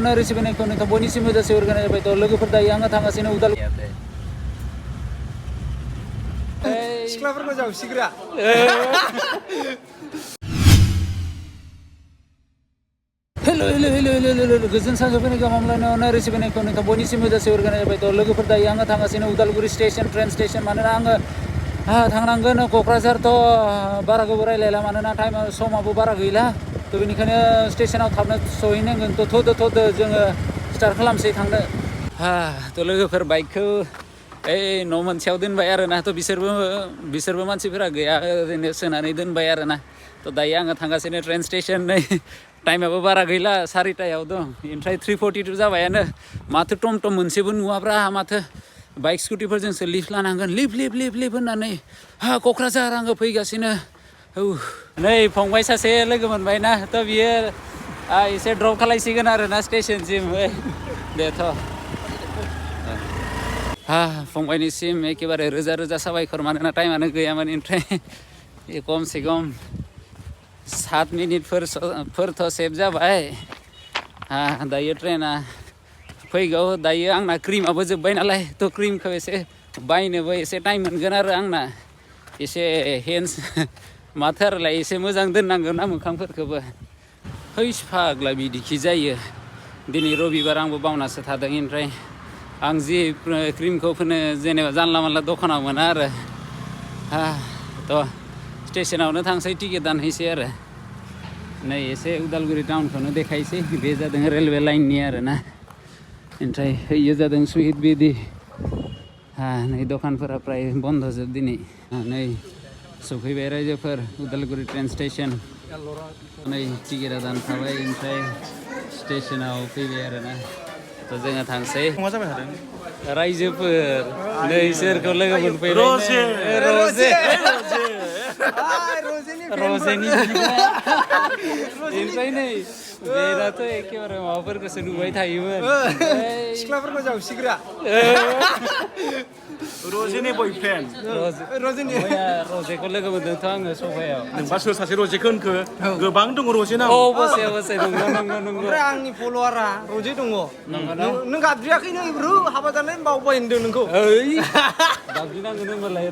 खालामलायनायावनो रिसिभनायखौ नोंथां बयनिसिमबो जासि हरग्रोनाय जाबाय। थ' लोगोफोर दायो आङो थांगासिनो उदालगुरि सिख्लाफोरखौ जावसिग्रा हेल' गोजोन सानजौफुनि गाहाम हामलायनायावनो रिसिभनायखौ नोंथां बयनिसिमबो जासि हरग्रोनाय जाबाय। थ' लोगोफोर दायो आङो थांगासिनो उदालगुरि स्टेसन ट्रेन स्टेसन मानोना आङो थांनांगोन क'क्राझारथ' बारा गोबाव रायलायला मानोना समाबो बारा गैला। थ' बेनिखायनो स्टेसनाव थाबनो सहैनांगोन। थ' थ'दो जोङो स्टार्ट खालामसै थांनो। थ' लोगोफोर बाइकखौ न' मोनसेयाव दोनबाय आरोना। थ' बिसोरबो मानसिफोरा गैया ओरैनो सोनानै दोनबाय आरोना। थ' दायो आङो थांगासिनो ट्रेन स्टेसन नै टाइमाबो बारा गैला 4टायाव दं ओमफ्राय 3:42 जाबायानो माथो टम मोनसेबो नुवाब्रा माथो बाइक स्कुटिफोरजोंसो लिफ्ट लानांगोन लिफ्ट होननानै क'क्राझार आङो फैगासिनो। नै फंबाय सासे लोगो मोनबाय ना थ' बियो एसे ड्रप खालायसिगोन आरोना स्टेसनसिम बेथ' फंबायनिसिम एखेबारे रोजा साबायखर मानोना टाइमानो गैयामोन। ओमफ्राय खमसे खम 7 मिनिटफोरथ' सेभ जाबाय। दायो ट्रेना फैगौ दायो आंना क्रिमाबो जोब्बाय नालाय थ' क्रिमखौ एसे बायनोबो एसे टाइम मोनगोन आरो आंना एसे हेन्स माथोआलाय एसे मोजां दोननांगौ ना मोखांफोरखौबो। हैस फाग्ला बिदिखि जायो दिनै रबिबार आंबो बावनासो थादों। ओमफ्राय आं जि क्रिमखौ फोनो जेनेबा जानला मानला दखानाव मोना आरो थ' स्टेसनावनो थांसै टिकेट दानहैसै आरो नै एसे उदालगुरि टाउनखौनो देखायसै। बे जादों रेलवे लाइननि आरोना। ओमफ्राय इयो जादों सुहिद बिदि नै दखानफोरा फ्राय बन्द'जोब दिनै। नै सफैबाय रायजोफोर उदालगुरि ट्रेन स्टेसन। नै टिकेटआ दानखाबाय ओमफ्राय स्टेसनाव फैबाय आरोना। थ' जोङो थांसै रायजोफोर नै सोरखौ लोगो मोनफैबाय रजेनि ओमफ्राय नै बेनाथ' एखेबारे माबाफोरखौसो नुबाय थायोमोन सिख्लाफोरखौ जावसिग्रा रजेनि बयफ्रेन्ड रजेखौ लोगो मोनदोंथ' आङो सफायाव। नोंबा सोर सासे रजेखौ होनखो गोबां दङ रजेनाव। बसे नंगौ ओमफ्राय आंनि फल'वारा रजे दङ। नों गाबज्रियाखैनो इब्रु हाबा जानाय बावबाय होनदों नोंखौ। गाबज्रिनांगोन होनबालाय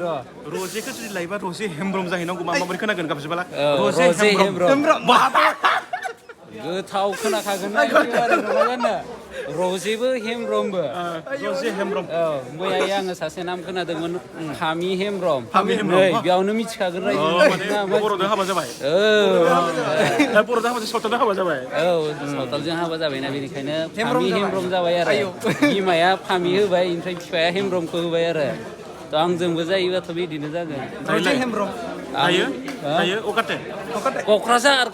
रजेखौ जुदि लायोबा रजे हेमब्रम जाहैनांगौ माबोरै खोनागोन गाबज्रिबाला रजे हेमब्रम गोथाव खोनाखागोन ना रजेबो हेमब्रमबो रजे हेमब्रम। मैयाय आङो सासे नाम खोनादोंमोन फामि हेमब्रम नै बेयावनो मिथिखागोन रायजो बर'जों हाबा जाबाय बर'जों हाबा सावथालजों हाबा जाबाय सावथालजों हाबा जाबायना बेनिखायनो फामि हेमब्रम जाबाय आरो बिमाया फामि होबाय ओमफ्राय बिफाया हेमब्रमखौ होबाय आरो थ' आंजोंबो जायोबाथ' बिदिनो जागोन। रजे हेमब्रम दायो क'क्राझार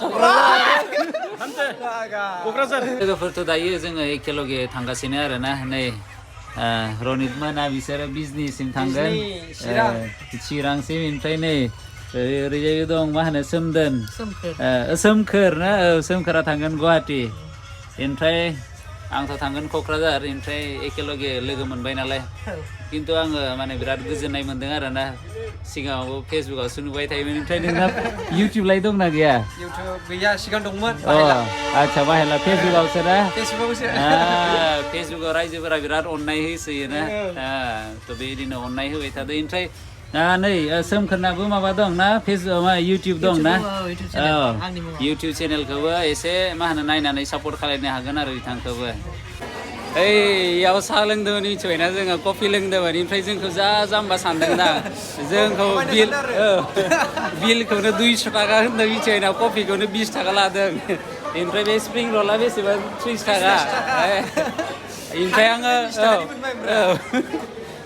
लोगोफोरथ' दायो जोङो एखेलगे थांगासिनो आरोना। नै रनित मोना बिसोरो बिजनिसिम थांगोन चिरांसिम। ओमफ्राय नै ओरैजाय दं मा होनो सोमखोर ना सोमखोरा थांगोन गुवाहाटि। ओमफ्राय आंथ' थांगोन क'क्राझार। ओमफ्राय एखेलगे लोगो मोनबाय नालाय खिन्थु आङो माने बिराद गोजोननाय मोन्दों आरोना। सिगाङावबो फेसबुकावसो नुबाय थायोमोन। ओमफ्राय नोंना इउटिउबलाय दंना गैया? इउटिउब गैया सिगां दंमोन। आदसा बाहायला फेसबुकावसो ना? फेसबुकाव रायजोफोरा बिराद अननाय होसोयोना थ' बेदिनो अननाय होबाय थादों। ओमफ्राय नै सोमखोरनाबो माबा दं ना इउटिउब दं ना? इउटिउब चेनेलखौबो एसे मा होनो नायनानै सापर्ट खालायनो हागोन आरो बिथांखौबो। इयाव साहा लोंदोंमोन मिथिबायना जोङो कफि लोंदोंमोन। ओमफ्राय जोंखौ जा जाम्बा सानदोंना जोंखौ बिलखौनो 200 थाखा होनदों मिथिबायना कफिखौनो 20 थाखा लादों। ओमफ्राय बे स्प्रिं रला बेसेबां 30 थाखा। ओमफ्राय आङो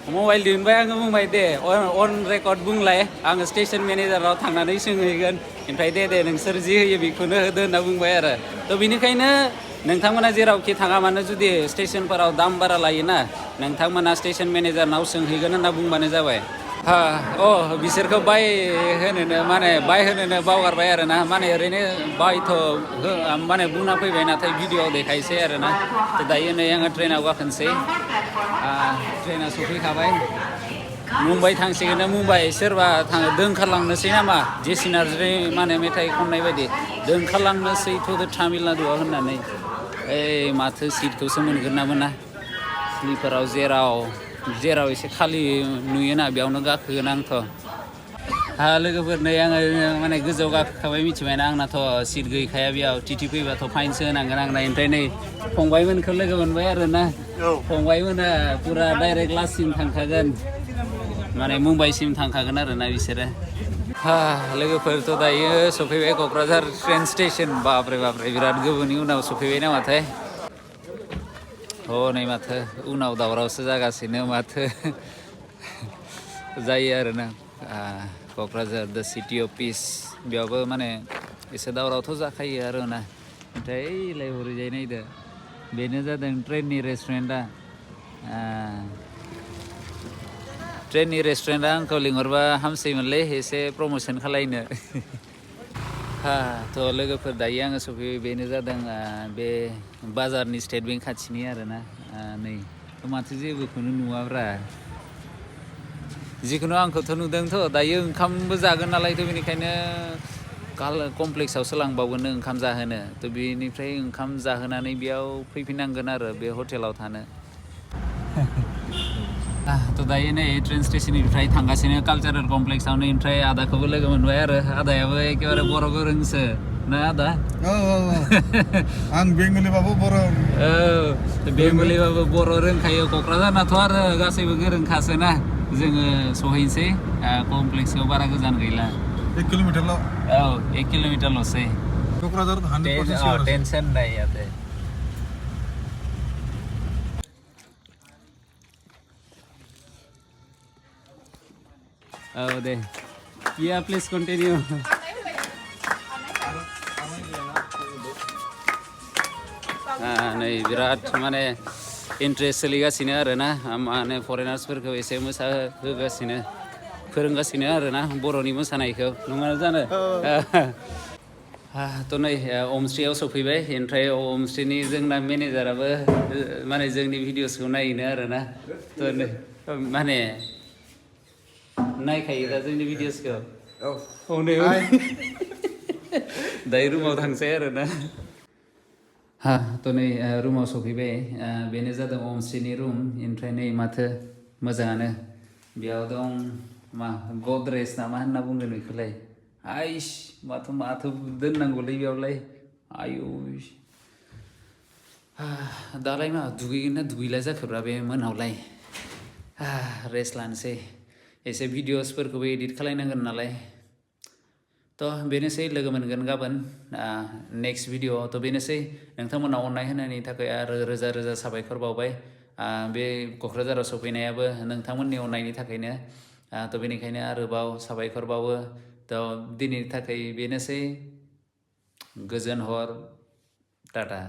मबाइल दिहुनबाय आङो बुंबाय दे अन रेकर्ड बुंलाय आङो स्टेसन मेनेजाराव थांनानै सोंहैगोन। ओमफ्राय दे नोंसोर जि होयो बेखौनो होदो होनना बुंबाय आरो थ' बेनिखायनो नोंथांमोना जेरावखि थाङा मानो जुदि स्टेसनफोराव दाम बारा लायोना नोंथांमोना स्टेसन मेनेजारनाव सोंहैगोन होनना बुंबानो जाबाय। बिसोरखौ बाय होनोनो बावगारबाय आरोना माने ओरैनो बायथ' माने बुंना फैबाय नाथाय भिडिअ'आव देखायसै आरोना। दायो नै आङो ट्रेनाव गाखोनोसै। ट्रेना सफैखाबाय मुम्बाइ थांसिगोन ना मुम्बाइ सोरबा दोंखारलांनोसै नामा जेसि नार्जारि माने मेथाइ खननाय बायदि दोंखारलांनोसै थ'दो तामिलनाडुआव होननानै ओइ माथो सिटखौसो मोनगोन ना मोना स्लिपाराव जेराव एसे खालि नुयोना बेयावनो गाखोगोन आंथ' लोगोफोर नै आङो माने गोजौआव गाखोखाबाय मिथिबायना आंनाथ' सिट गैखाया बेयाव टिटि फैबाथ' फाइनसो होनांगोन आंना ओमफ्राय नै फंबायमोनखौ लोगो मोनबाय आरोना फंबायमोना पुरा डाइरेक्ट लास्टसिम थांखागोन माने मुम्बाइसिम थांखागोन आरोना बिसोरो लोगोफोरथ' दायो सफैबाय क'क्राझार ट्रेन स्टेसन बाब्रे बिराद गोबावनि उनाव सफैबाय नामाथाय नै माथो उनाव दावरावसो जागासिनो माथो जायो आरोना क'क्राझार द सिटि अफ पिस बेयावबो माने एसे दावरावथ' जाखायो आरोना ओमफ्राय ओइलाय हरैजाय नायदो बेनो जादों ट्रेननि रेस्टुरेन्टआ ट्रेननि रेस्टुरेन्टआ आंखौ लिंहरबा हामसैमोनलै एसे प्रम'सन खालायनो थ' लोगोफोर दायो आङो सफैबाय बेनो जादों बे बाजारनि स्टेट बेंक खाथिनि आरोना नै माथो जेबोखौनो नुवाब्रा जिखुनु आंखौथ' नुदोंथ' दायो ओंखामबो जागोन नालायथ' बेनिखायनो कमप्लेक्सआवसो लांबावगोन ओंखाम जाहोनो थ' बेनिफ्राय ओंखाम जाहोनानै बेयाव फैफिननांगोन आरो बे हटेलाव थानो थ' दायो नै ट्रेन स्टेसननिफ्राय थांगासिनो कालचारेल कमप्लेक्सआवनो ओमफ्राय आदाखौबो लोगो मोनबाय आरो आदायाबो एखेबारे बर' गोरोंसो ना आदा आं बेंगलिबाबो बर' बेंगलिबाबो बर' रोंखायो क'क्राझारनाथ' आरो गासैबो गोरोंखासोना जोङो सहैनोसै कमप्लेक्सआव बारा गोजान गैला 1 किल'मिटारल' 1 किल'मिटारल'सै क'क्राझार 100% टेंशन नहीं आते दे या प्लीज कंटिन्यू नै बिराद माने इन्ट्रेस्ट सोलिगासिनो आरोना माने फरेनार्सफोरखौ एसे मोसाहोगासिनो फोरोंगासिनो आरोना बर'नि मोसानायखौ नङा जानो थ' नै अमस्ट्रियाव सफैबाय ओमफ्राय अमस्ट्रिनि जोंना मेनेजाराबो माने जोंनि भिडिअसखौ नायोनो आरोना थ' माने नायखायो दा जोंनि भिडिअसखौ दायो रुमाव थांसै आरोना थ' नै रुमाव सफैबाय बेनो जादों अमस्ट्रिनि रुम ओमफ्राय नै माथो मोजाङानो बेयाव दं मा गद्रेज ना मा होनना बुंगोन बेखौलाय आइस माथो दोननांगौलै बेयावलाय आयु दालाय मा दुगैगोन ना दुगैला जाखोब्रा बे मोनावलाय रेस्ट लानोसै एसे भिडिअसफोरखौबो एडिट खालायनांगोन नालाय थ' बेनोसै लोगो मोनगोन गाबोन नेक्स्ट भिडिअ थ' बेनोसै नोंथांमोना अननाय होनायनि थाखाय आरो रोजा रोजा साबायखर बावबाय बे क'क्राझाराव सफैनायाबो नोंथांमोननि अननायनि थाखायनो थ' बेनिखायनो आरोबाव साबायखर बावो थ' दिनैनि थाखाय बेनोसै गोजोन हर टाटा